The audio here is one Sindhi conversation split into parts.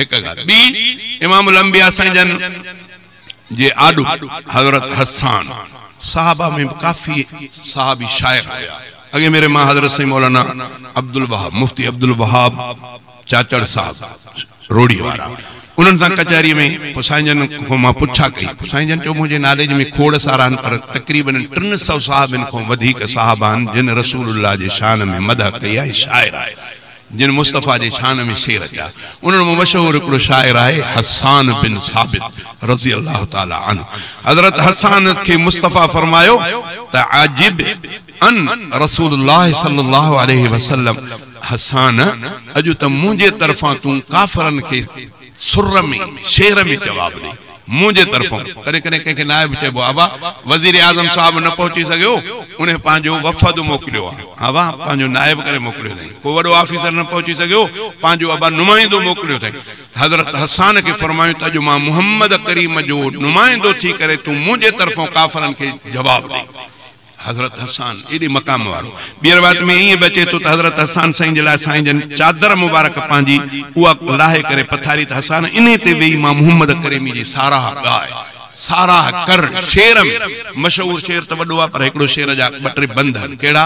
هڪ ڳالهه ٻي امام الانبياء سائين جن جي آڏو حضرت حسان صحابه ۾ به ڪافي صحابي شاعر هيا. اڳي ميري مان حضرت سائين مولانا عبدالوهاب مفتي عبدالوهاب چاچڙ صاحب روهڙي وارا انهن سان ڪچهري ۾ پوء سائين جن کان مان پڇا ڪئي پوء سائين جن چيو منهنجي ناليج ۾ کوڙ سارا آهن پر تقريبن 300 صحابين کان وڌيڪ صحابه آهن جن رسول الله جي شان ۾ مدح ڪئي آهي شاعر آهي جن مصطفيٰ جي شان ۾ شعر چيا. انهن مان مشهور هڪڙو شاعر آهي حسان بن ثابت رضي الله تعالٰي عنه. حضرت حسان کي مصطفيٰ فرمايو ته عجب عن رسول الله صلي الله عليه وسلم حسان اڄ ته منهنجي طرفان تون ڪافرن کي سر ۾ شعر ۾ جواب ڏي. منهنجي طرفون ڪڏهن ڪڏهن ڪنهن کي نائب چئبو آ ابا وزير اعظم صاحب نه پهچي سگهيو انهي پنهنجو وفد موڪليو آ ابا پنهنجو نائب ڪري موڪليو اٿائين ڪو وڏو آفيسر نه پهچي سگهيو پنهنجو ابا نمائندو موڪليو اٿائين حضرت حسان کي فرمايو ته اڄ مان محمد ڪريم جو نمائندو ٿي ڪري تون منهنجي طرفون ڪافرن کي جواب ڏي. حضرت حسان ايڏي مقام وارو. ٻي روايت ۾ ائين به اچي ٿو ته حضرت حسان سائين جي لاء سائين جن چادر مبارڪ پنهنجي اها لاهي ڪري پٿاري ته حسان انهي تي ويهي مان محمد ڪريمي جي ساراهه ڳاء، ساراهه ڪر، شعر ۾ مشهور شعر ته وڏو آهي پر هڪڙو شعر جا ٻه ٽي بند آهن ڪهڙا؟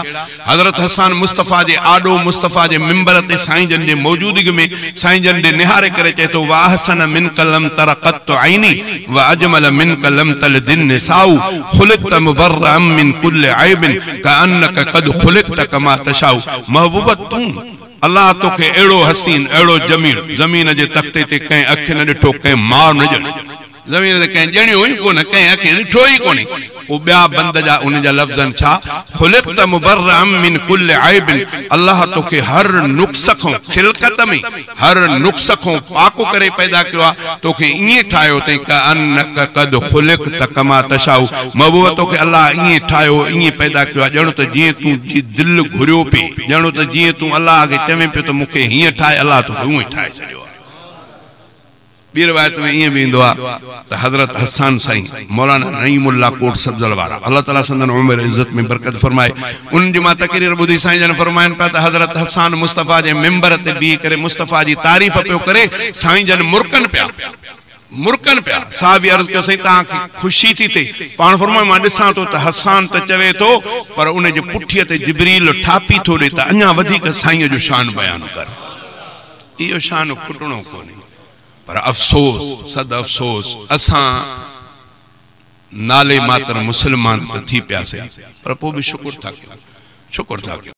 حضرت حسان مصطفيٰ جي آڏو مصطفيٰ جي منبر تي سائين جن جي موجودگي ۾ سائين جن ڏي نهاري ڪري چئي ٿو واحسن منک لم تر قط عيني واجمل منک لم تلد النساء خلقت مبرئا من ڪل عيب ڪانک قد خلقت ڪما تشاء محبوب تون الله توکي اهڙو حسين اهڙو جميل زمين جي تختي تي ڪنهن اک نه ڏٺو ڪنهن ماء نه ڄڻيو. زمين تي ڪنهن ڄڻيو ئي ڪونه، ڪنهن اکين ڏٺو ئي ڪونهي. پوء ٻيا بند جا ان جا لفظ آهن ڇا؟ خلقت مبرئا من ڪل عيب الله توکي هر نقص کان، خلقت ۾، هر نقص کان پاڪ ڪري پيدا ڪيو آهي، توکي ائين ٺاهيو اٿئي ڪأنک قد خلقت ڪما تشاء محبوب توکي الله ائين ٺاهيو، ائين پيدا ڪيو آهي ڄڻ ته جيئن تون جي دل گهريو پئي، ڄڻ ته جيئن تون الله کي چوين پيو ته مون کي هيئن ٺاهه الله توکي اونئين ٺاهي ڇڏيو آهي. ٻي روايت ۾ ائين به ايندو آهي ته حضرت حسان سائين مولانا نعيم الله ڪوٽ سبزل وارا الله تعالي سندن عمر عزت ۾ برڪت فرمائي انهن جي مان تقرير ٻڌي سائين جن فرمائن پيا ته حضرت حسان مصطفيٰ جي منبر تي بيهي ڪري مصطفيٰ جي تعريف پيو ڪري سائين جن مرڪن پيا مرڪن پيا صحابي عرض ڪيو سائين توهان کي خوشي ٿي ٿئي پاڻ فرمايو مان ڏسان ٿو ته حسان ته چوي ٿو پر ان جي پٺيء تي جبريل ٺاپي ٿو ڏي ته اڃا وڌيڪ سائين جو شان بيان ڪر اهو شان کٽڻو ڪونهي پر افسوس صد افسوس اسان نالي ماتر مسلمان ته ٿي پياسين پر پوء به شڪر ٿا ڪيون شڪر ٿا ڪيون.